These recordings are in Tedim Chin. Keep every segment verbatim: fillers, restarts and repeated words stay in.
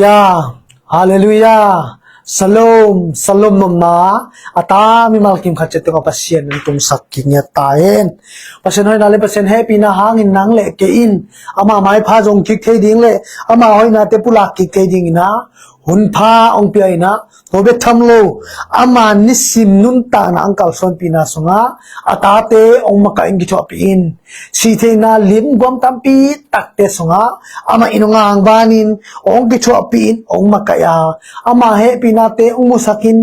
Ya, Halleluiah. Shalom, shalom nopna a ta mimal kim khat ciat tungah Pasian in tungsak kik ngiat ta hen. Pasian hoihna le Pasian hehpihna hangin nang le kei in ama maipha zong kik thei ding le ama hoihnate pulak kik thei dingin ah hun pha hong pia in ah, tua bek tham lo, ama nisim nuntakna hong kalsuanpihna sungah a tate hong makaih in kithuahpih in, sihtheihna limguam tampi takte sungah amah in hong angvanin hong kithuahpih in hong makaih a, ama hehpihnate hong musakin,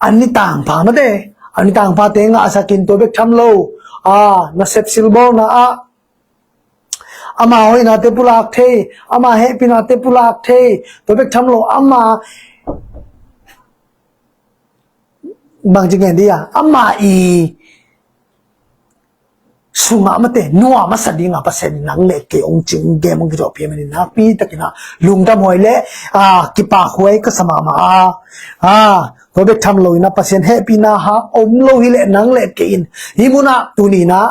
an ni tangpha mate, an ni tangphate ngahsakin, tua bek tham lo, a, nasep silbawlna ah ama hoihnate pulak thei, ama hehpihnate pulak thei, tua bek tham lo, ama bangci ngen dia, ama i sungah mate nuam a sa dinga Pasian in nang le kei hong cing gem hong kithuahpih manin nakpi takin ah lungdam huai le, a, kipak huai ka sa mahmah a, a, tua bek tham lo in ah Pasian hehpihna hang om lo hi leh nang le kei in hih munah tuni in ah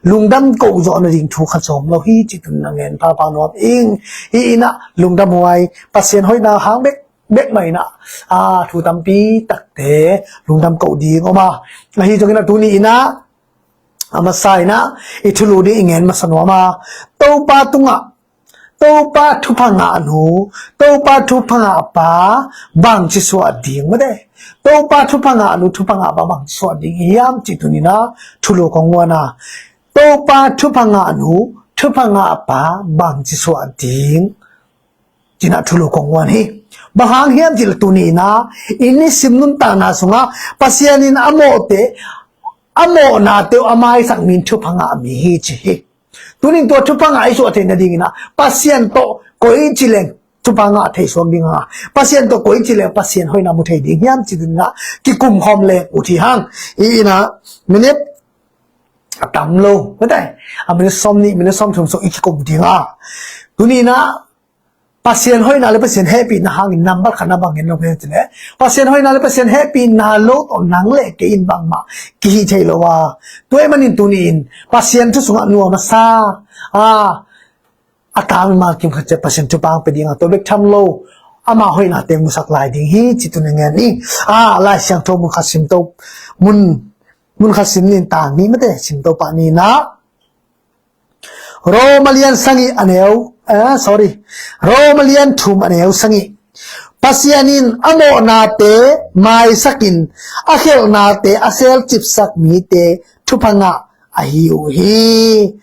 lungdam ko zawh nading thu khat zong om lo hi cih tuni in ah ngen pahpah nuam ing. Hih in ah lungdam huai, Pasian hoihna hang bek bek mah in ah, a, thu tampi takte lungdam ko ding om a, ahi zongin ah tuni in ah a masa in ah i thulu ding i ngen masa nuam a, Topa tungah, Topa thupha ngah nu, Topa thupha ngah pa bangci suah ding mate, Topa thupha ngah nu, thupha ngah pa bangci suah ding hiam cih tuni in ah thulu kong guan a, Topa thupha ngah nu, thupha ngah pa bangci suah ding. Cih in ah thulu kong guan hi. Bang hang hiam cih leh tuni in ah i nisim nuntakna sungah Pasian in a mawhte, a mawhnate uh a maisak mi in thupha ngah mi hi ci hi. Tuni in tua thupha ngah i suah theih nadingin ah Pasian tawh koici leng thupha ngah thei suak ding a, Pasian tawh koici leng Pasian hoihna mu thei ding hiam cih tuni in ah kikum khawm leng ut hi hang. Hih in ah minit a tam lo mate, a minit sawmnih, minit sawmthum sung i kikum ding a, tuni in ah Pasian hoihna le Pasian hehpihna hangin nambat khatna bang ngen nuam hiam cih leh, Pasian hoihna le Pasian hehpihna lo tawh nang le kei in bangmah kihih thei lo a, tua ahih manin tuni in Pasian thu sungah nuam a sa, a, a ta mimal kim khat ciat Pasian thupha hong pia ding a, tua bek tham lo, ama hoihnate musak lai ding hi cih tuni in ngen ing. A, Lai Siangtho mun khat sim to, mun, mun khat sim ni in, tang ni mate sim to pah ni in ah, Rom a lian sagih a neu, eh, sorry, Rom a lian thum a neu sagih. Pasian in a mawhnate maisakin a khelhnate a selcipsak mite thupha ngah ahi uh hi.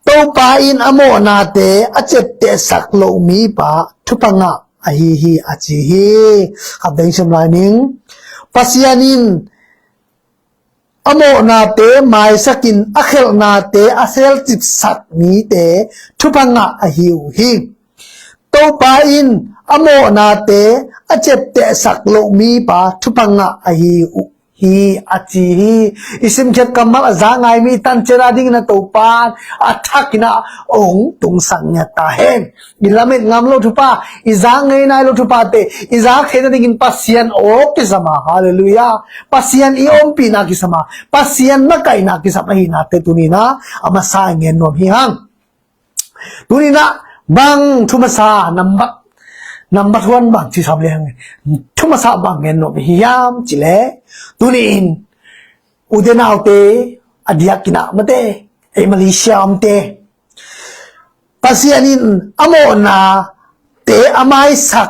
Topa in a mawhnate a ciaptehsak loh mipa thupha ngah ahi hi a ci hi. Khat deng sim lai ning. Pasian in a mawhnate maisakin a khelhnate a selcipsak mite thupha ngah ahi uh hi. Topa in a mawhnate a ciaptehsak loh mipa thupha ngah ahi uh hi a ci hi. I simkhiat kammal a za ngai mi tan ciat a dingin a Topa in a thakin ah hong tungsak ngiat ta hen. I lamet ngam lo thupha, i za ngei nai lo thuphate i zak theih nadingin Pasian aw kisam a, halleluiah, Pasian i ompihna kisam a, Pasian makaihna kisam ahihnate tuni in ah a masa i ngen nuam hi hang. Tuni in ah bang thu masa nambat, nambat huan bang ci sam le hang, thu masa bang ngen nuam hi hiam cih leh, tuni in ute naute a diakin ah mate, ei Malaysia omte, Pasian in a mawhnate a maisak,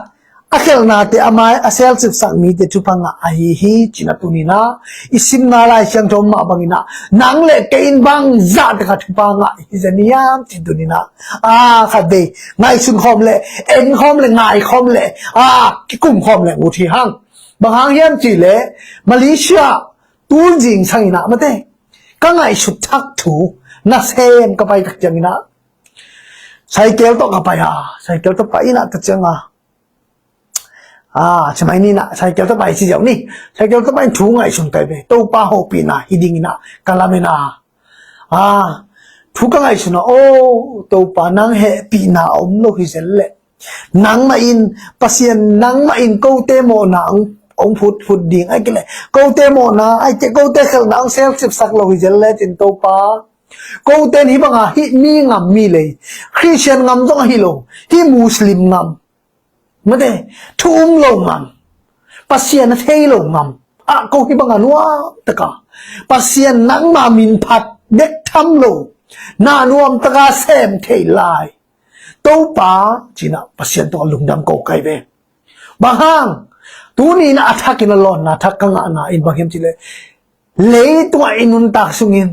a khelhnate a mai, a selcipsak mite thupha ngah ahi hi cih in ah tuni in ah i simna Lai Siangtho mah bangin ah nang le kei in bangzah tak a thupha ngah hi zen hiam cih tuni in ah, a, khat vei ngaihsun khawm le, en khawm le, ngai khawm le, a, kikum khawm le ut hi hang. Bang hang hiam cih leh Malaysia tul zing sang in ah mate, ka ngaihsut thak thu, nasem ka pai tak ciangin ah, cycle tawh ka pai a, cycle tawh pai in ah tak ciang a, a, ci mai ni in ah, cycle tawh pai ci ziau ni, cycle tawh pai in thu ngaihsun kai ve, Topa hopihna hi dingin ah ka lamen a, a, thu ka ngaihsun a, aw Topa, nang hehpihna a om lo hi zel leh, nangmah in, Pasian nangmah in kote mawhna hong, hong phut phut ding, ahih kei leh kote mawhna, ahih kei leh kote khelhna hong selcipsak lo hi zel leh cin Topa, Kote in hih banga hih mi ngam mi lei, Khristian ngam zong ahi lo, hih Muslim ngam, mate, thu um lo ngam, Pasian a thei lo ngam ah ko hih banga nuam taka Pasian nangma min phat bek tham lo, na nuam taka sem thei lai Topa cinah Pasian tungah lungdam ko kai ve. Bang hang? Tuni inah a thakin a lawnna thak ka ngahna in bang hiam cihleh, leitungah i nuntak sungin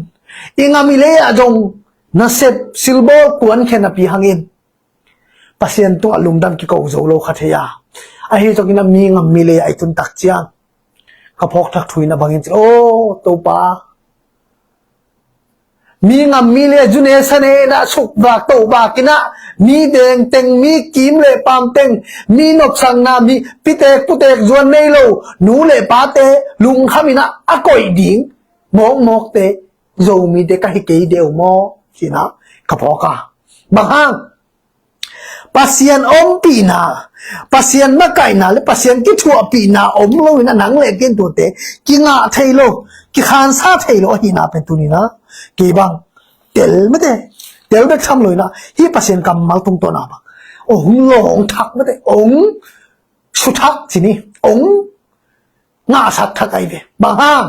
i ngam i lei ah zong nasep silbawl kuankhia napi hangin Pasian tungah lungdam kiko zo lo kha thei a, ahi zongin a mi ngam mi lei ah i tuntak ciang ka phawk thak thu inah bangin ci, aw Topa, mi ngam mi lei a zune sane inah sukvak tohvak inah mi dengteng mi kim le pamteng mi nopsakna mi pitek putek zuan nei lo nu le pate lungkham inah a koih ding mawkmawkte Zomite ka hi kei deuh maw? Cinah ka phawk a. Bang hang? Pasian ompihna, Pasian makaihna le Pasian kithuahpihna om loin a nang le kei tuate kingah thei lo, kikhansa thei lo ahihna pen tuninah kei bang tel mate, tel bek tham loinah hih Pasian kammal tungtawna bang ong lawng thak mate, ong suthak cini, ong ngahsak thak ai ve. Bang hang?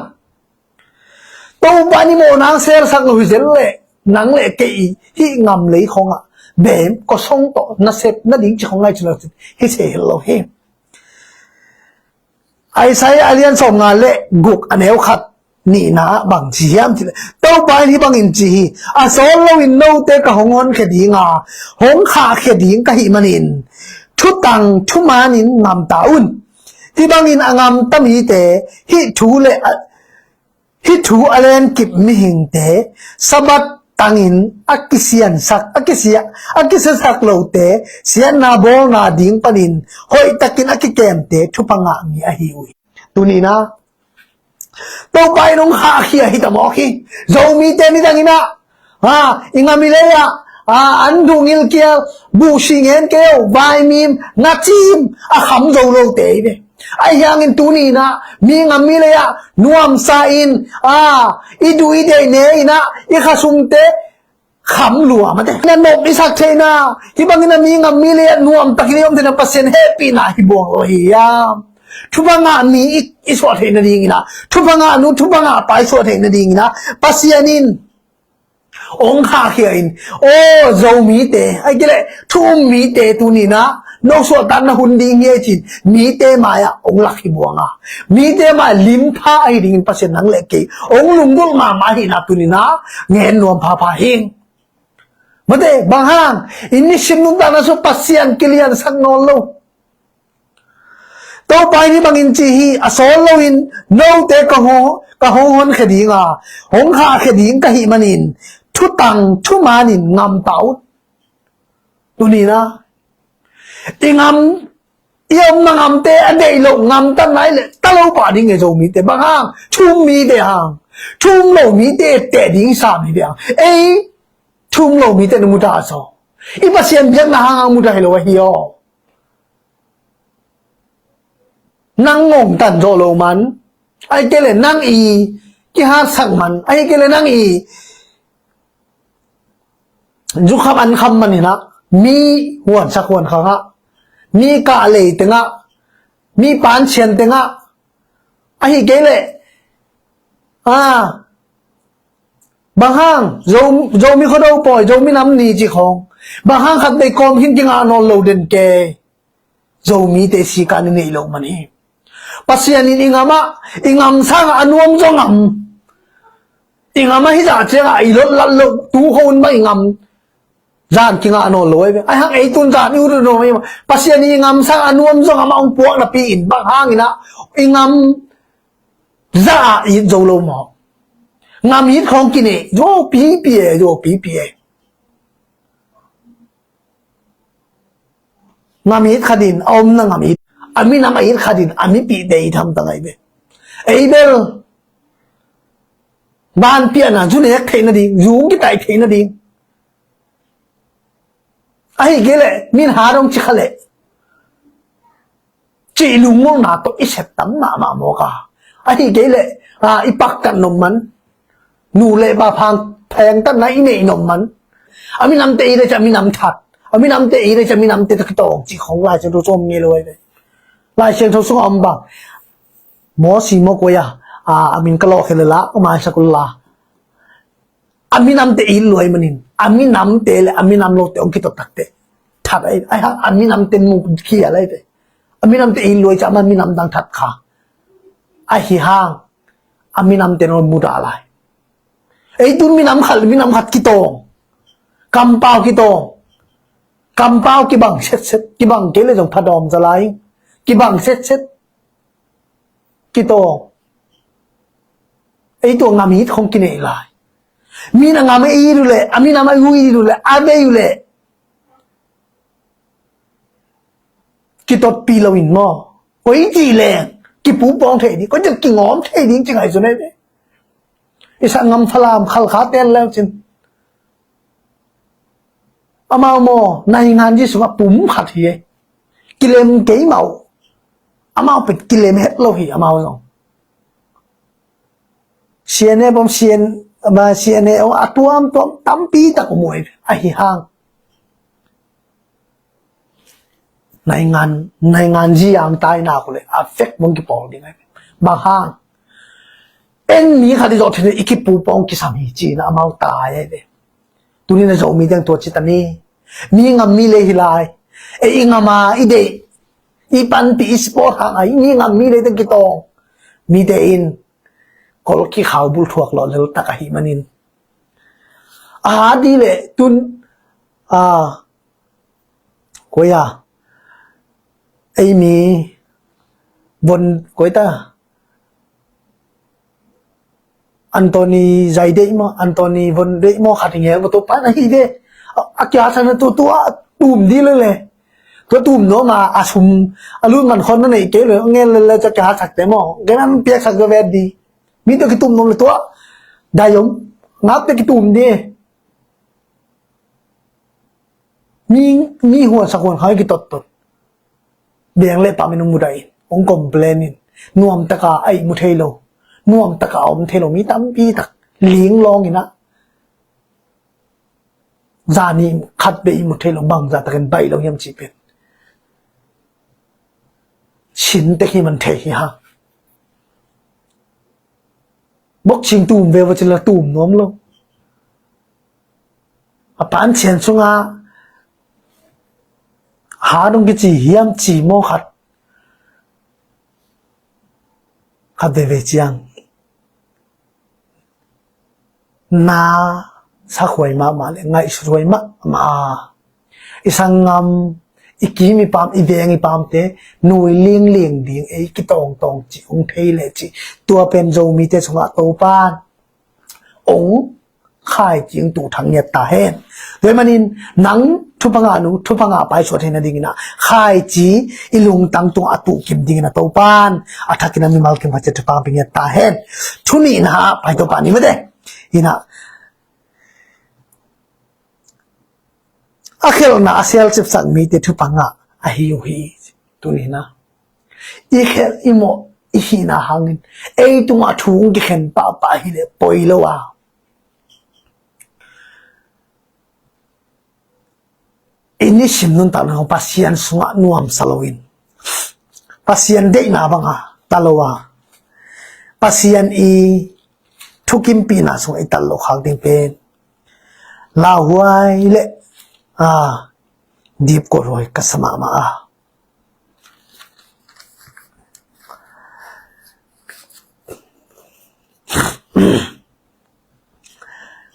Topa ni mawh nang selsak lo hi zel leh nang le kei i hih ngam lei khawngah beem kosong tawh nasep nading ci khawng ngai cin lo hi se hel lo hi. Isaiah a lian sawmnga le guk a neu khat nihna ah bang ci hiam cileh Topa in hih bangin ci hi. A sawl loin note ka hong honkhia dinga hong khahkhia ding ka hih manin thutang thumanin ngamta un. Hih bangin a ngamta mite hih thu le a hih thu a lenkip mihingte Sabbath tangin a kisiansak a kisia a kisiasak lote siatna bawlna ding panin hoihtakin a kikemte thupha ngah mi ahi uh hi. Tunina Topa in hong hahkhia hi tamawk hi. Zomite nidangina ha i ngam i lei ah an duh ngilkial buhsi ngen keu vaimim ngacim a kham zo lote hi ve. Ahi hangin tunina mi ngam mi lei ah nuamsa in a i duh i deih ne inah i khasumte kham lua mate na nop i sak theihna hi bangin a mi ngam mi lei ah nuamtakin i om theihna Pasian hehpihna hi buang lo hi hiam? Thupha ngah mi i, i suah theihna dinginah thupha ngah nu thupha ngah pa i suah theihna dinginah Pasian in ong khahkhia in aw Zomite ai kileh thu um mite tunina no suahtakna hun ding hi ai cin mite mai-ah ong lak hi buanga mite mai limpha ahi dingin Pasian nang le kei ong lunggulh mahmah ahihna tunina ngen nuam phapha hing. Mate bang hang i nisim nuntakna su Pasian kiliansak nawn lo. Topa in hih bangin ci hi a sawl loin note ka hong ka hong honkhia dinga hong khahkhia ding ka hih manin thutang thumanin ngamta un. Tunina i ngam i omna ngamte a deih loh ngamtat nai le ta lo pah ding e Zomite bang hang thum mite hang thum lo mite teh ding sa mite hang ei thum lo mite na muta so i Pasian biakna hang hang muta hi lo ahi aw. Nang ngongtan zawh lo man ahi kei le nang i kihatsak man ahi kei le nang i zukham ankham man inah mi huansak huankhangah mi kahlei tengah mi pancian tengah ahi kei le a bang hang Zomi khuado pawi Zomi nam ni ci khawng bang hang khat dei kawm khin kingah nawn lo den kei. Zomite sikan i neih loh man hi. Pasian in i ngamah i ngam sangah a nuam zaw ngam i ngamah hizah ciangah i lotlat loh tu kho un mah i ngam zan kingah nawn lo ai ve ai hang ei tun zan i ut nawn ai mah Pasian in i ngam sangah a nuam zaw ngamah hong puak napi in bang hanginah i ngam zah ah it zo lo maw? Ngam it khawng kineh zuau pipi e zuau pipi e. Ngam it khatin a omna ngam it a minam a it khatin a mipihte it hamtang ai ve. Ei bel vanpiahna zu nek theih nading zu kitaih theih nading ahi kei leh min ha dong ci kha leh cih lungmolna tawh i sep tam mahmah mawk a ahi kei leh i pakkat nop man Nu le pa phang phengtatna i neih nop man. A minamte it le ciang a minam that, a minamte it le ciang a minamte tawh kitawng cih khong Lai Siangtho sung om ngei lo ahi ve. Lai Siangtho sung a om bang, Mosi maw koi a, a, a min ka lawh khia le la, ka maisak uh la. A minamte it lua ahih manin, a minamte le a minam lote hong kitot takteh that ahi, ahi hang a minamte mu khial ahi ve. A minamte it lua ahih ciang a minam dang that kha. Ahi hang a minamte hong mudah lai. Ei tun minam khat, minam khat kitawng. Kampau kitawng. Kampau kibang setset, kibang kei le zong phadawm za lai. Kibang setset. Kitawng. Ei tua ngam it khong kineih lai. Mi na ngam a it uh leh, a minam a it uh leh, a bei uh leh, kitotpih lo in maw, koi cih leng kipupawng thei ding, koi cih kingawm thei ding ci ngaihsun ahi ve. I sak ngam Falam Khalkha ten leu cin, amau maw naingan ci sungah pum khat hi e. Kilem kei mah uh. Amau pen kilem het lo hi, amau zong. C N A bom, C N, ma, C N A a tuamtuam tampi tak om uh ahi hang, naingan, naingan ziang tai nak uh leh a fek mong kipawl ding ahi. Bang hang, en mi khat i zawh theih i kipupawng kisam hi ci-in amau tai ahi ve. Tuni-in a Zomite tua ci ta ni. Mi ngam mi le hi lai. Ei i ngam a i deih, i panpih, i support hang a i mi ngam mi le teng kitawng. Mite in kol kikhau bulh thuak lawh lel tak ahih manin, a hat dih leh tun, a, koi a, ei mi von koi ta, Anthony Zai Deih maw, Anthony Von Deih maw, khat i ngel maw, tua pan ahi ve. A, a kia sana tua, tua tum dih lele. Tua tum nuam a, a sum, a lut man khon na neih kei le, ngel lele, tua kia sak te maw, gen an piak sak tua vet dih. Mi tua kitum nuam le tua dai om, ngap te kitum dih. Mi, mi huan sak huan khang i kitottot. Beng le pam in hong mudah in, hong complain in, nuam taka a ihmu thei lo, nuam taka a om thei lo mi tampi tak linglawng in ah, zani khat bek ihmu thei lo, bangzah takin baih lo hiam cih pen sin tek hi man thei hi hang. Boxing tum ve va ci la tum nuam lo. A pancian sungah ha dong kici hiam ci maw khat, khat veve ciang na sakhuai mahmah le ngaihsuthuai mahmah a, i sanggam, i kim i pam, i veng i pamte nui lingling ding ei kitawngtawng cih hong thei leh cih, tua pen Zomite sungah Topan hong khaici hong tuh thak ngiat ta hen. Tua ahih manin nang thupha ngah nung, thupha ngah pa i suah theihna dingin ah khaici i lungtang tungah a tuh kim dingin ah Topan a thakin a mimal kim khat ciat thupha hong pia ngiat ta hen. Thu nihna ah pai Topa ni mate. Hi-in ah a khelhna a selcipsak mite thupha ngah ahi uh hi. Tuni-in ah i khelh i mawh i hihna hangin ei tungah thu hong kikhen pahpah hi leh poi lo a, i nisim nuntakna hong Pasian sungah nuamsa loin, Pasian deihna banga ta lo a, Pasian i thukimpihna sungah i tat loh khak ding pen lauhuai le, a, dipkuathuai ka sa mahmah a.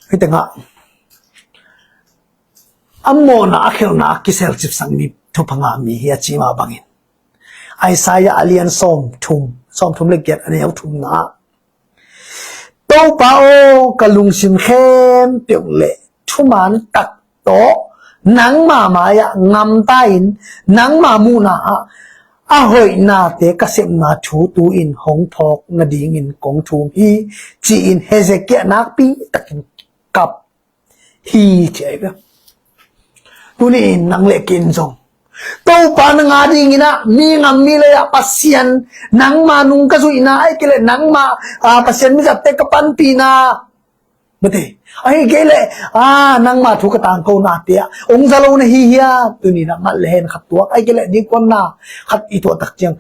Hih tengah a mawhna a khelhna a kiselcipsak mi thupha ngah mi hi a ci mah bangin, Isaiah a lian sawmthum, sawmthum le giat a neu thumna ah, Topa aw, ka lungsim khempeuh le thuman tak tawh nangma mai-ah ngamta in, nangma muhna ah a hoihnate ka sepna thu tu-in hong phawk nadingin kong thum hi, ci-in Hezekiah nakpi takin kap hi, ci ahi ve. Tuni-in nang le kei in zong Topa nang a dingin ah mi ngam mi lei-ah Pasian nangma nung ka zuihna, ahih kei leh nangma, a, Pasian mizawngte ka panpihna, Mate, ahi kei leh, a, nangma thu ka tangko nate ah ong za lo na hi hiam? Tuni-in ah mah le hen khat tuak, ahi kei leh dingkuanna khat i tuah tak ciang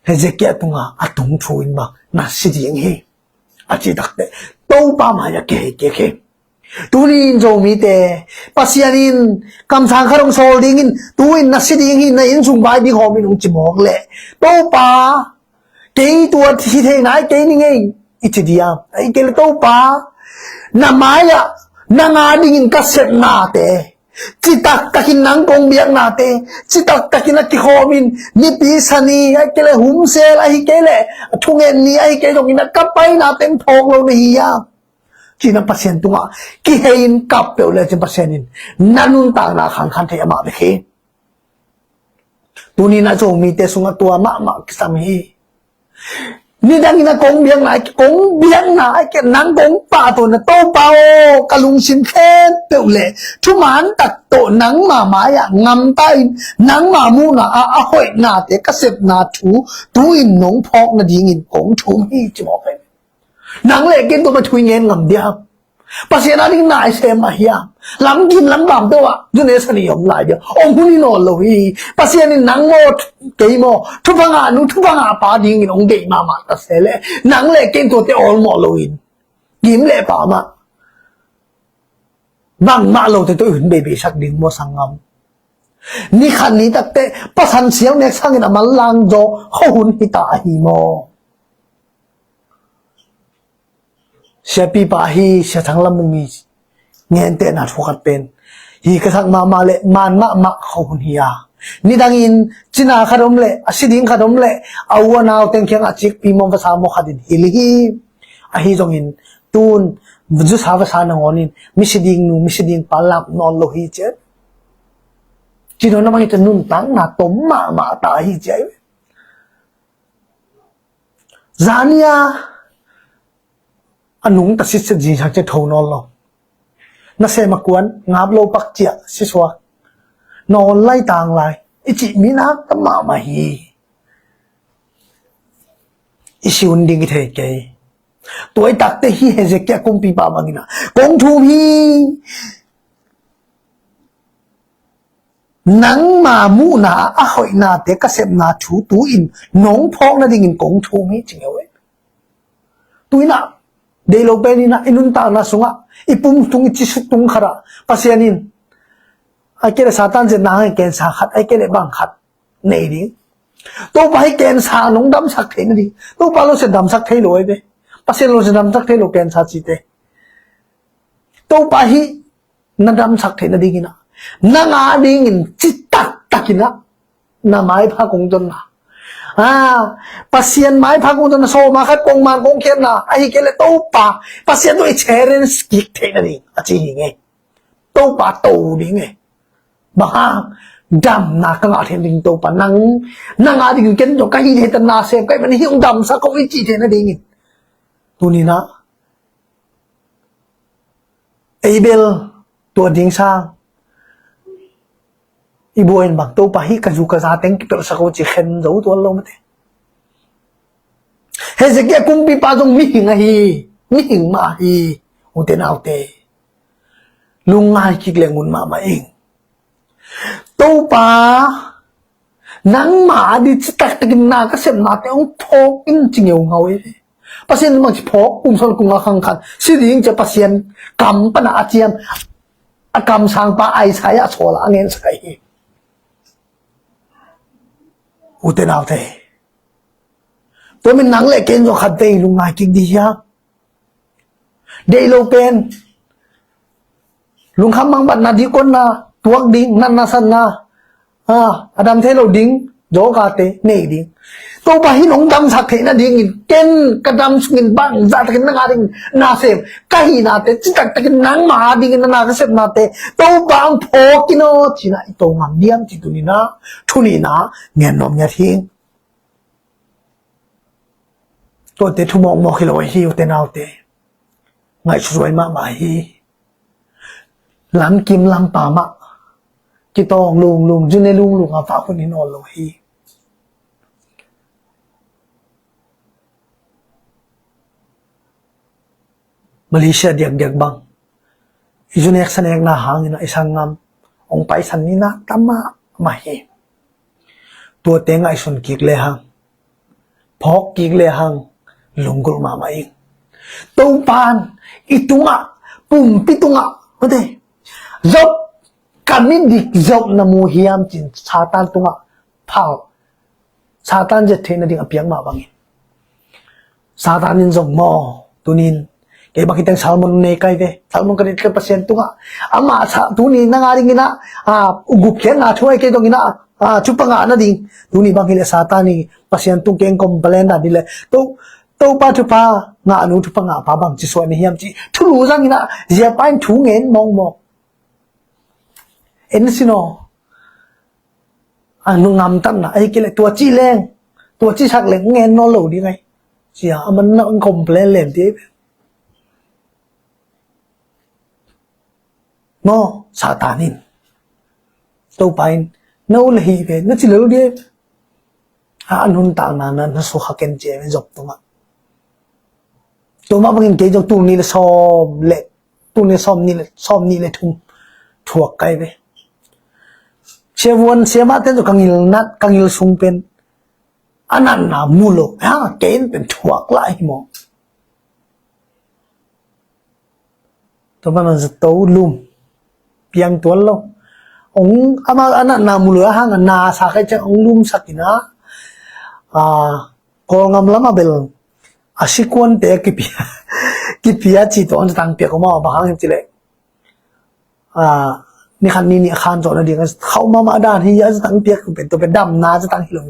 Hezekiah tungah a tung thu in bang, na si ding hi, a cih takteh Topa mai-ah kihei kik hi. Tuni-in Zomite, Pasian in kamsang khat hong sawl dingin, tu-in na si ding hi, na innsung vai ding hawm in hong ci mawk leh, Topa, kei tua hi thei nai kei ning ei, i ci diam? Ahi kei leh Topa, na mai-ah nang adingin ka sepnate, citak takin nang kong biaknate, citak takin a kikhawmin, nipi sani, ahi kei leh humsel, ahi kei leh thungen ni, ahi kei zongin a ka paina teng phawk lo na hi hiam? Ci-in ah Pasian tungah kihei-in kap peuh lecin Pasian in na nuntakna khangkhan thei amah bek hi. Tuni-in ah Zomite sungah tua mahmah kisam hi. Nidangin a kong biakna, kong biakna, nang kong pahtawi na Topa aw, ka lungsim khempeuh le thuman tak tawh nangma mai-ah ngamta in, nangma muhna ah a hoihnate ka sepna thu tu-in nong phawk nadingin kong thum hi, ci mawk hi. Nang le kei in tua bang thu i ngen ngam diam? Pasian ading na i sem mah hiam? Lamkim lamkam peuh ah zune sani om lai dia, om hun hi nawn lo hi. Pasian in nang maw, kei maw, thupha ngah nu, thupha ngah pa dingin hong deih mahmah ta se leh, nang le kei in tuate awlmawh loin, kim le pam ah bangmah lote tawh i hun beibeisak ding maw, sanggam? Ni khat ni takteh Pasian sial nek sangin a manlang zaw khuahun hi ta ahi maw? Siapipa ahi Sia Thang Lam Mung i gentehna thu khat pen, hi ka sak mahmah le man mahmah khuahun hi a, nidangin cina khat om le, a si ding khat om le, a u a nau teng kiangah cikpi maw, vasa maw khat in hilh hi. Ahi zongin tun zusa vasa nangawn in misi ding nu, misi ding pa lam nawn lo hi ci a. Ci nawn a, amah i nuntakna tom mahmah ta hi ci a. Zania a nungta sitset zingsang ciang tho nawn lo. Nasem a kuan, ngap lo pak ciah sisuak, nawn lai tang lai, i cih mi nak tam mahmah hi. I si hun ding i thei kei. Tua i takte hi Hezekiah kumpipa bangin ah kong thum hi. Nangma muhna ah a hoihnate ka sepna thu tu-in nong phawk nadingin kong thum hi, ci ngeu e. Tu-in ah deih lo pen in ah i nuntakna sungah, i pum tung, i ci suk tung khat ah Pasian in, ahi kei leh Satan zetna hangin cancer khat, ahi kei leh bang khat nei ding. Topa hi cancer nong damsak thei nading. Topa lo sia damsak thei lo ahi ve. Pasian lo sia damsak thei lo cancer cite. Topa hi na damsak theih nadingin ah, nang adingin citak takin ah na maipha kong zonna, a, Pasian maipha kong zonna, sawma khat kong man kong khiatna, ahi kei leh Topa, Pasian tawh i challenge kik theih nading a ci hi ngei. Topa to ding e. Bang hang? Damna ka ngah theih nading Topa, nang, nang adingin ken zong ka hih theih ta na sem ka hih manin hih hong damsak ko i cih theih nadingin. Tuni-in ah ei bel tua ding sang i buai in bang, Topa hih ka zu ka za teng kipelhsak o ci khen zo tuan lo mate. Hezekiah kumpipa zong mihing ahi, mihing mah ahi, ute naute. Lungngai kik le ngun mahmah ing. Topa, nangma ading citak takin na ka sepnate hong phawk in, ci ngeungau e. Pasian in bang ci phawk, kum sawm le kum nga khang khat si ding ci a, Pasian kam pan a a ciam, a kamsangpa Isaiah a sawl a a ngensak ahi hi. Ute naute, tua manin nang le ken zong khat vei lungngai kik dih hiam? Deih lo pen lungkham mangbatna, dikuanna, tuak ding, natna satna, a, a dam thei lo ding zawkate nei ding. Topa hih nong damsak theih nadingin ken ka dam sungin bangzah takin nang adingin na sem, ka hihnate citak takin nangma adingin na na ka sepnate Topa hong phawk in aw, ci-in ah i to ngam diam cih tuni-in ah thu nihna ngen nuam ngiat hing. Tuate thu mawkmawk hi lo ahi hi, ute naute. Ngaihsuthuai mahmah hi. Lamkim lampa mah kitawng lunglung, zune lunglung a vak hun hi nawn lo hi. Malaysia diakdiak bang i zu neksa nekna hangin ah i sanggam hong paisan ni na tam mahmah hi. Tuate ngaihsun kik lehang, phawk kik lehang, lunggulh mahmah ing. Topan i tungah, pumpi tungah, mate, Job, ka midik Job na mu hiam ci-in Satan tungah phal, Satan zet theih nading a piak mah bangin Satan in zong maw, tunin kei bang hi teng sermon nei kai ve, sermon ka nei kai Pasian tungah, amah sa, tuni nang a dingin ah, a, gupkhiatna thu ahi kei dongin ah, a, thupha ngah nading, tuni bang hileh Satan in Pasian tung keng complain dan hileh, To, Topa thupha ngah nu, thupha ngah pa bangci suak na hiam ci thulu zangin ah, zia pa in thu ngen mawngmawng. En sin aw, a, nu ngamtatna ahi kei leh tua ci leng, tua ci sak leng ngen nawn lo ding ahi. Sia a man na complain lem ti ahi. Maw, Satan in, Topa in, na u le hi ve, na ci lo ding ahi. A, a nuntakna na, na sukha ken ci ahi ve Job tungah. Tua mah bangin kei zong tul nih le sawm le, tul nih sawm nih le, sawm nih le thum thuak kai ve. Siavuan siamah ten zong ka ngil nat, ka ngil sung pen a natna mu lo, ha, kei in pen thuak lai hi maw. Tua pan a zato lum piang tuan lo. Ong ama a natna mu lo a hang a na sa kai ciang ong lumsak in a, a, Kawlgam lam a bel a sikuante kipia, kipia ci tuan zatang piak om a, bang hang ci leh, a, ni khat ni nih a khan zawh nading a khauh mahmah dan hi a, zatang piak pen tua pen damna zatang hi lo.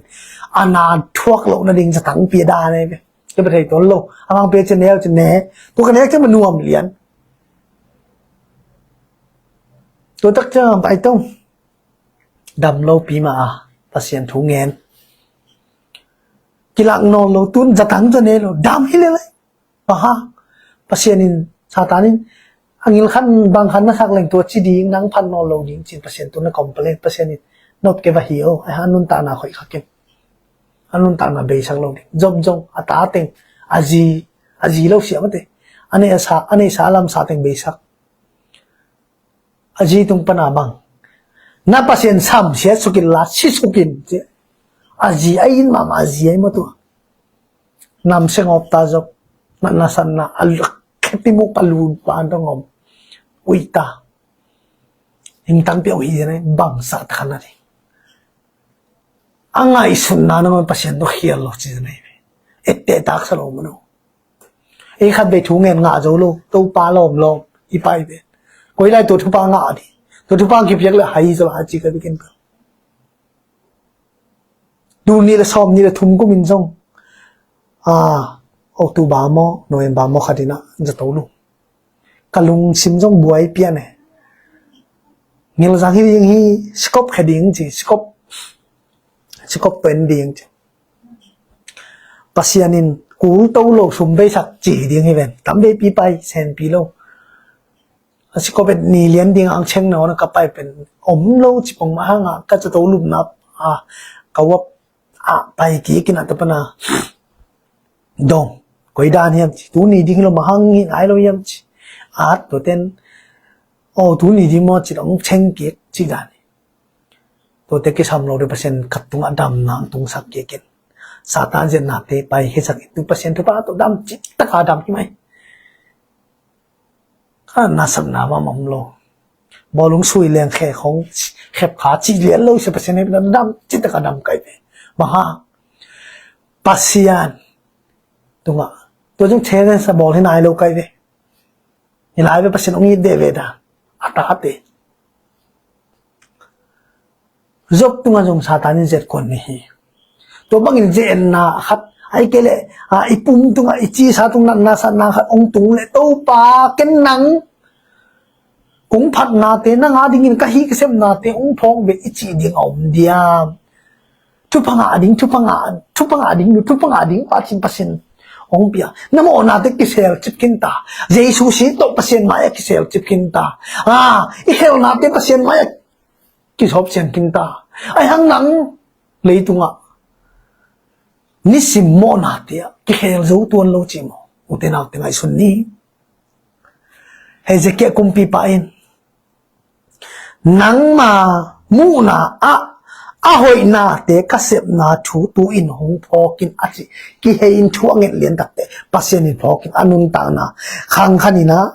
A na thuak loh nading zatang pia dan ahi ve. Ka bia thei tuan lo. A mang pia ci ne, ci ne. Tua ka nek ci ma nuam lian. Tua tak ciang pai tong. Dam lo pi mah a, Pasian thu ngen. Kilak nawn lo, tun zatang za ne lo, dam hi le lai. Paha, Pasian in, Satan in, a ngil khan, bang khan na sak leng tua ci ding, nang phan nawn lo ding, cin Pasian tun na complain, Pasian in, nop ke va hi o, ai ha nuntakna khoih kha ken. A nuntakna beisak lo ding. Job zong, a ta teng, a zi, a zi lo siam a te. A nei a sa, a nei sa a lam sa teng beisak. A zi tung pana bang, na Pasian samsiat sukin la, si sukin, ci. A zi a in mahmah, a zi a in maw tua. Nam seng op ta Job, na, na san na, a lu, kheti muk a lu pa an dong om. Ui ta. Hing tang piau hi na, bang sa ta khan na di. A ngaihsutna nangawn Pasian tawh khial lo ci na hi. Ette taksa lo mano. Ei khat vei thu ngen ngah zo lo, Topa lawm lawm, i pai pen. Koi lai tua thupha ngah di. Tua thupha kipiak le hai zo a ci ka bikin ka. Tul nih le sawm nih le thum kum in zong. A, October maw, November maw khat in a, zato lo. Ka lungsim zong buai pian e. Ngilzang hi ding hi, sikop khe ding ci, sikop, sikop pen ding ci. Pasian in kul to lo sum beisak ci ding hi ven. Tam veipi pai, senpi lo. A sikop et ni lian ding ang cheng na ona ka pai pen. Om lo ci pong ma hang a, ka zato lupna, a, ka wap a pai kik in a ta pana. Dong, koi dan hiam ci, tuni ding lo ma hang in ai lo hiam ci. At tua ten, o tuni ding maw ci dong cheng kik ci dan hi. Tuate kisam lo ding Pasian khat tungah damna ang tungsak kik in. Satan ziatnate pai hisak in tu Pasian thupha tawh dam cih taka dam hi mai. Ka nasepna mah om lo. Bawlung sui leng khe khong khep kha cih lian lo sia Pasian hehpihna dam cih taka dam kai ve. Bang hang? Pasian tungah. Tua zong thene sa bawl hi nai lo kai ve. Hi lai ve Pasian ong it ve ve da. A tate. Job tungah zong Satan in zet kuan ni hi. Tua bangin zia enna khat, ai kei leh, a, i pum tungah, i cisa tung natna satna khat ong tung leh Topa ken nang kong phatnate, nang a dingin ka hih ka sepnate ong phawk ve i cih ding a om diam? Thupha ngah ding, thupha ngah, thupha ngah ding, thupha ngah ding pa cin Pasian ong pia. Na mawhnate kisel cip khin ta. Jesu si tawh Pasian mai-ah kisel cip khin ta. A, i khelnate Pasian mai-ah kisawp sian khin ta. Ai hang nang leitungah nisim mawhnate ah kikhel zo tuan lo ci maw? Ute naute ngaihsun ni. Hezekiah kumpipa in, nangma muhna ah a hoihnate ka sepna thu tu-in hong phawk in, a ci. Kihei in thu a nget lian takte Pasian in phawk in, a nuntakna khang khan in ah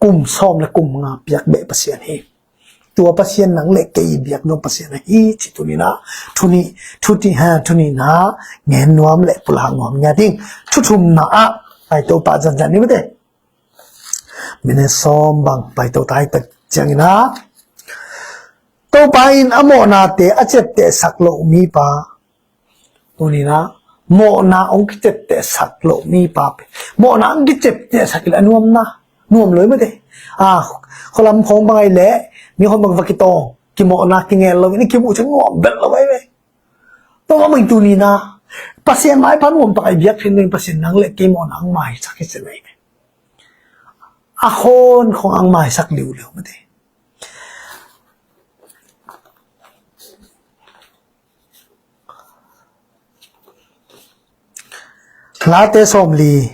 kum sawm le kum nga piak beh Pasian hi. Tua Pasian nang le kei biak dong Pasian ahi ci tuni-in ah, tuni, thuti ha, tuni-in ah ngen nuam le pulak nuam ngiat ing. Thu thumna ah pai, Topa zanzan ni mate. Minute sawm bang pai to tai ta ciangin ah, Topa in a mawhnate a ciaptehsak loh mipa. Tuni-in ah mawhna hong kiciaptehsak loh mipa pen, mawhna hong kiciaptehsak hi leh a nuamna, nuam lo hi mate. A, khualam khawng bang ahih leh mi khawng bang va kitawng, kimawhna kingel lo in kimuh ciang nuam belh lo ahi ve. Tua bang tuni-in ah Pasian maipa nuam tak a i biak theih nading Pasian nang le kei mawhna hong maisak hi ci-in ahi ve. A khawn khawng hong maisak liuliu mate. Late sawmli,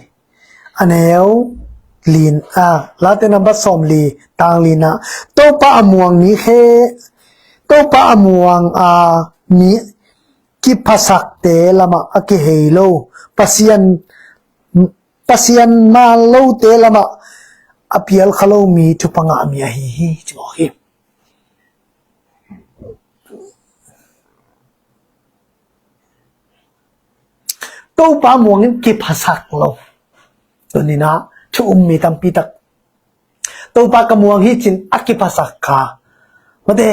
a neu li-in, a, Late nambat sawmli, tang li-in ah, Topa a muang mi khe, Topa a muang a mi kiphasakte lamah a kihei lo, Pasian, Pasian maan lote lamah a pial kha lo mi thupha ngah mi ahi hi, ci mawk hi. Topa muangin kiphasak lo. Tuni-in ah thu um mi tampi tak. Topa ka muang hi ci-in a kiphasak kha, mate,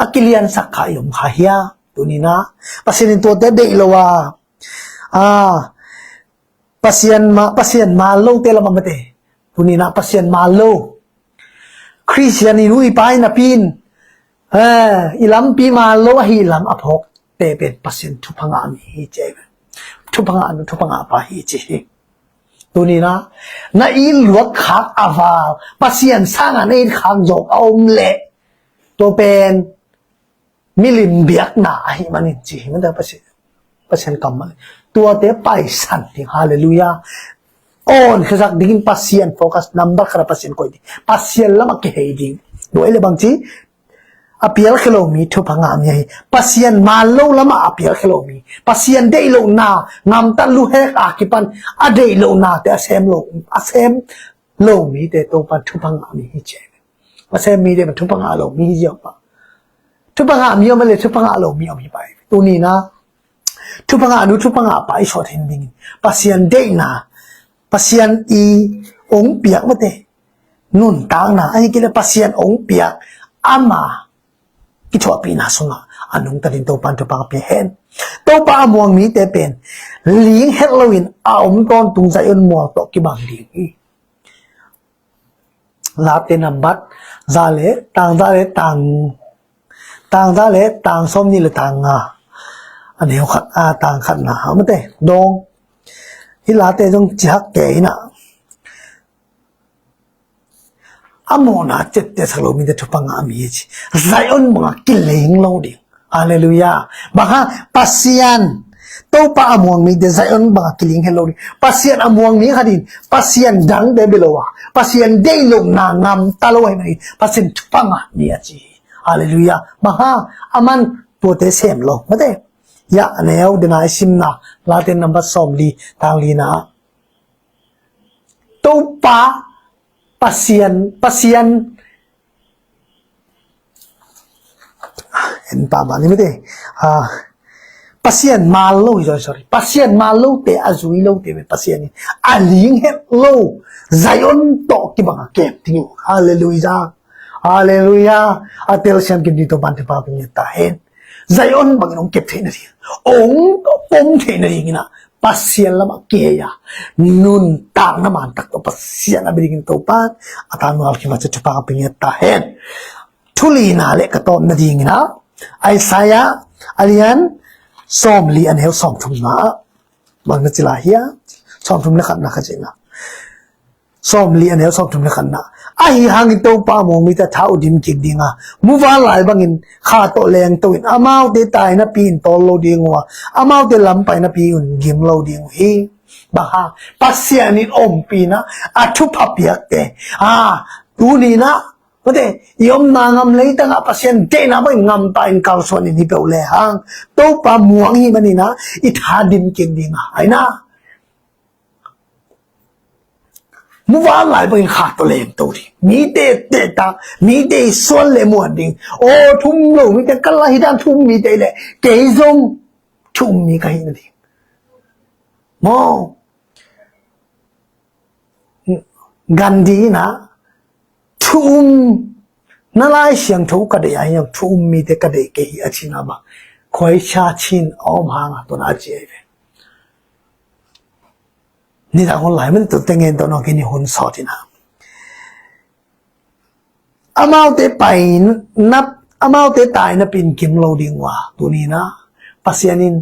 a kiliansak kha i om kha hia? Tuni-in ah Pasian in tuate deih lo a, a, Pasian ma, Pasian maan lote lamah mate. Tuni-in ah Pasian maan lo, Khristian i nu i pa i napi in, eh, i lampi maan lo ahih lam a phawkte pen Pasian thupha ngah mi hi ci hi. Thupha ngah nu, thupha ngah pa hi ci hi. Tuni-in ah na it luat khak a val, Pasian sangin na it khak zawk a om leh, tua pen milim biakna ahih manin ci hi mate, Pasian, Pasian kammal. Tuate paisan ding, halleluiah. Awn khia sak dingin Pasian focus, nambat khat ah Pasian koih ding, Pasian lamah kihei ding. Tua ahih leh bang ci, a pial kha lo mi thupha ngah mi ahi. Pasian maan lo lamah a pial kha lo mi, Pasian deih lohna ngamtat luhek a kipan a deih lohnate a sem lo, a sem lo mite Topan thupha ngah mi hi ci hi. A sem mite pen thupha ngah lo mi hi ziau pa. Thupha ngah mi om a leh thupha ngah lo mi om hi pah hi. Tuni-in ah thupha ngah nu, thupha ngah pa i suah theih nadingin Pasian deihna, Pasian in hong piak mate, nuntakna, ahih kei leh Pasian hong piak ama kithuahpihna sungah a nungta dingin Topan thupha pia hen. Topa a muang mite pen ling het loin a om tawntung Zion mual tawh kibang ding hi. Late nambat za le tang, za le tang, tang za le tang sawmnih le tang nga, a neu khat, a, tang khatna ah mate, dawng. Hih Late zong ci hak kei in ah, a mawhna ciaptehsak lo mite thupha ngah mi hi ci. Zion bangah kileng lo ding. Halleluiah. Bang hang? Pasian, Topa a muang mite Zion bangah kileng het lo ding. Pasian a muang mi khat in Pasian dangte bia lo a, Pasian deih lohna ngamta lo ahih manin Pasian thupha ngah mi a ci hi. Halleluiah. Bang hang? Aman tuate sem lo mate. Hiah a neu, dena i simna, Late nambat sawmli, tang lina ah, Topa, Pasian, Pasian, en pah mah ni mate. Ah, Pasian maan lo hi, sorry, sorry. Pasian maan lote, a zui lote, Pasian in a ling het lo Zion tawh kibang a kem ding uh. Halleluiah. Halleluiah. A telsiam kim ding Topan thupha pia ta hen. Zion bangin hong kep theih nading, hong pom theih nadingin ah Pasian lamah kihei a, nuntakna man tak tawh Pasian a bia dingin Topan a tangval kim a ci thupha pia ta hen. Thu lina le ka tawp nadingin ah, Isaiah a lian sawmli, a neu sawmthumna ah bang na ci lai hiam? Sawmthum le khatna kha cihna. Sawmli, a neu sawmthum le khatna. Ahi hangin Topa a muang mite a tha uh dim kik ding a, muvanlai bangin kha tawh lengto in, amaute tai napi in tawl lo ding uh a, amaute lam pai napi un gim lo ding uh hi. Bang hang? Pasian in ompihna, a thupha piakte, a, tuni-in ah, mate, i omna gam leitangah Pasian deihna bangin gamta in kalsuan in hi peuh lehang, Topa muang i hih manin ah i tha dim kik ding a, aina. Muvanlai bangin khak tawh lengto ding. Mite tehtak, mite i suan le muan ding. Aw, thu um lo mite, ka la hi dan thu um mite leh kei zong thu um mi ka hih nading. Maw? Gandhi in ah thu umna Lai Siangtho ka deih a, hih thu um mite ka deih kei hi a cih na bang, khuaisia cin a om hang a, tua na a ci ahi ve. Nidang hun lai man tu teng en tawh nawkin i hun sawt in ah, amaute pai na, amaute tai napi-in kim lo ding uh a, tuni-in ah Pasian in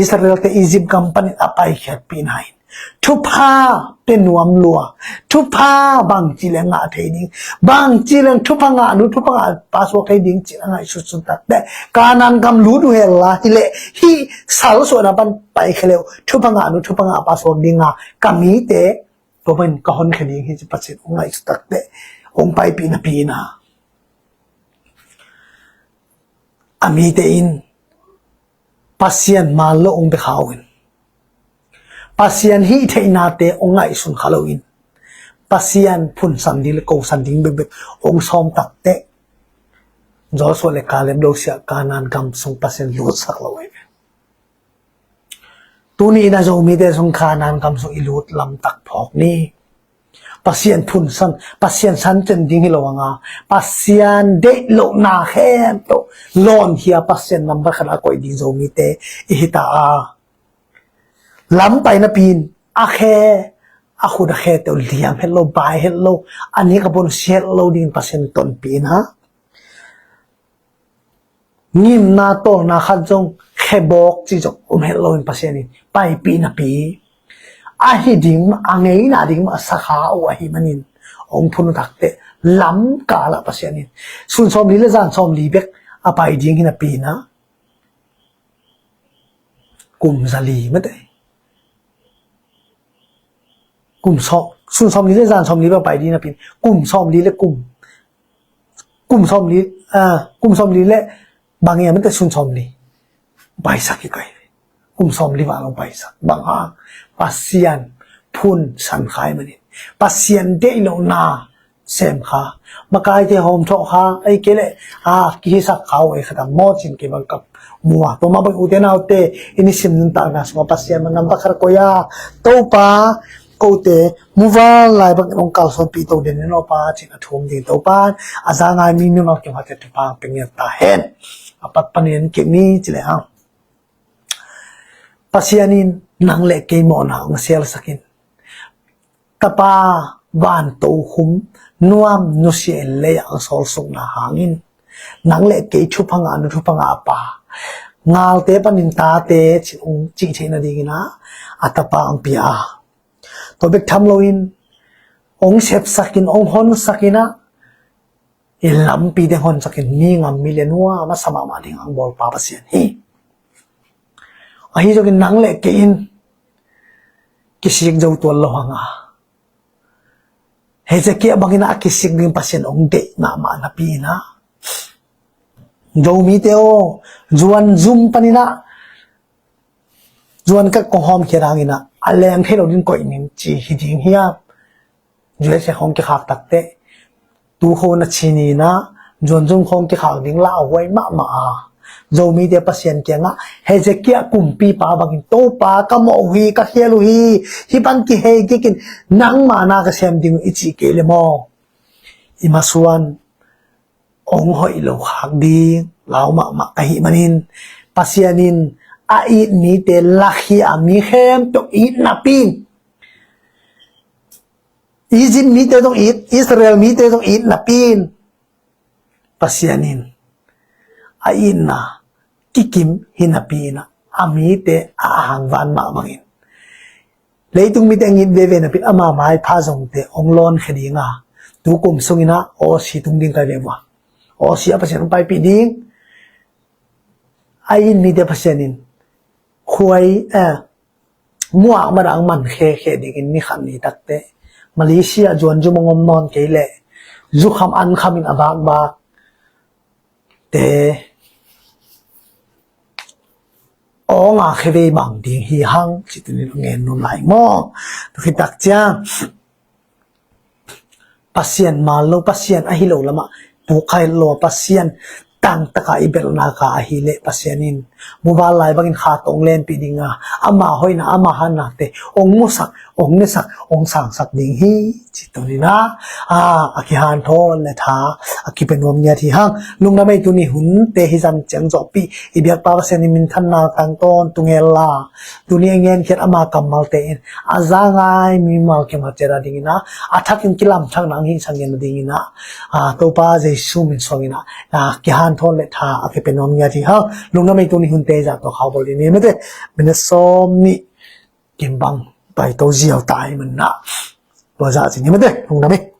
Israel-te Egypt gam panin a paikhiatpihna in thupha pia nuam lua, thupha bangci leng ngah thei ding, bangci leng thupha ngah nu, thupha ngah pa suak thei ding cih a ngaihsut sun takteh, Kanaan gam lut uh hen la, hi leh hih salsuahna pan paikhia le uh, thupha ngah nu, thupha ngah pa suak ding a, ka mite tua panin ka honkhia ding hi ci Pasian hong ngaihsut takteh, hong paipih napi-in ah, a mite in Pasian man lo hong pia kha uh in, Pasian hih theihnate hong ngaihsun kha lo in, Pasian phunsan ding le kosan ding bekbek hong sawm takteh, Joshua le Caleb lo sia Kanaan gam sung Pasian lutsak lo ahi ve. Tuni-in ah Zomite sung Kanaan gam sung i lut lamtak phawk ni. Pasian phunsan, Pasian san cen ding hi lo hang a, Pasian deih lohna khempeuh lawnkhia, Pasian nambat khat a koih ding Zomite i hi ta a, lam pai napi-in a khe, a khut a khe teuh liam het lo, bai het lo, a nik a pon si het lo dingin Pasian tonpih in ah, ngimna tawlna khat zong, khebawk cih zong om het loin Pasian in paipih napi, a hi ding mah, a ngeina ding mah a sa kha uh ahih manin, hong phun uh takteh, lamkal ah Pasian in sun sawmli le zan sawmli bek a pai ding hi napi-in ah, kum zali mate, kum sawm, sun sawmli le zan sawmli bek a pai ding napi-in, kum sawmli le kum, kum sawmli, ah, kum sawmli le bang hiam mate, sun sawmli paisak hi kei. Kum sawmli val hong paisak. Bang hang? Pasian phunsan kha ahih manin, Pasian deih lohna sem kha, makaite hawm thawh kha, ahih kei leh, a, kihisak kha uh ahi kha ta maw cin kei bang ka mu a. Tua mah bang ute naute, i nisim nuntakna sungah Pasian bang nambat khat koih a, Topa, kote muvanlai bangin hong kalsuanpih to den in aw Pa, cin a thum ding Topa in a za ngai mi mimal kim khatte thupha pia ngiat ta hen. A pat panin kik ni ci le hang. Pasian in nang le kei mawhna hong sialsak in, Tapa, van tokhum nuam nusia in lei-ah hong sawlsukna hangin, nang le kei thupha ngah nu, thupha ngah pa, galte panin tate cih hong cih theih nadingin ah, a Tapa hong pia a, tua bek tham loin hong sepsak in, hong honsak in ah, i lampite hong honsak in, mi ngam mi le nuam a sa mahmah ding hong bawl pa Pasian hi. Ahi zongin nang le kei in kisik zo tuan lo hang a, Hezekiah bangin ah a kisik ding Pasian hong deih mahmah napi-in ah, Zomite aw, zuan zum panin ah zuan khat kong hawmkhia hangin ah, a leng thei lo ding koih ning ci hi ding hiam? U S A khawng kikhak takteh, tu khawng a ci ni-in ah, zuan zum khawng kikhak ding lauhuai mahmah a, Zomite Pasian kiangah Hezekiah kumpipa bangin, Topa, ka mawh uh hi, ka khial uh hi, hih pan kihei kik in, nangma na ka sem ding uh i cih kei le maw, i masuan hong hoih lo khak ding lau mahmah ka hih manin, Pasian in a it mite lakhia a, mi khempeuh it napi-in, Egypt mite zong it, Israel mite zong it napi-in, Pasian in a itna kikim hi napi-in ah, a mite a hangvan mah bangin, leitung mite a ngit veve napi-in ama maipha zongte hong lawnkhia ding a, tu kum sungin ah Aussie tung ding ka hi ve maw. Aussie ah Pasian hong paipih ding. A it mite Pasian in khuai, eh, muak madang man khekhe dingin ni khat ni takte Malaysia zuan zu mong om nawn kei leh zukham ankham in a bakbak te awnga khevei bang ding hi hang, ci tunin a ngen nuam lai maw? Tua khit tak ciang Pasian mal lo, Pasian ahi lo lamah pukkhai lo, Pasian tangtaka i belhnaka ahi leh Pasian in muval lai bangin kha tawng lenpih dinga, ama hoina ama hanakte ong musak, ong nesak, ong sangsak ding hi, ci tunin a, a kihanthawn le tha a kipia nuam ngiat hi hang. Lungdam ei, tuni hunte hi zan ciang zawhpih i biakpa Pasian in minthanna tang tawntung hen la, tuni a ngenkhiat ama kammalte in a za ngai mimal kimalciat a dingin a, a thakin kilamthak nang hing sa ngen a dingin a, a, Topa Jesu min suangin a, a, kihanthawn le tha a kipia nuam ngiat hi hang. Lungdam ei, tuni hunte zah tua khau bawl ding ni mate. Minute sawm nih kim bang pai to ziau ta hi man na. Tua zah ci ni mate. Lungdam ei.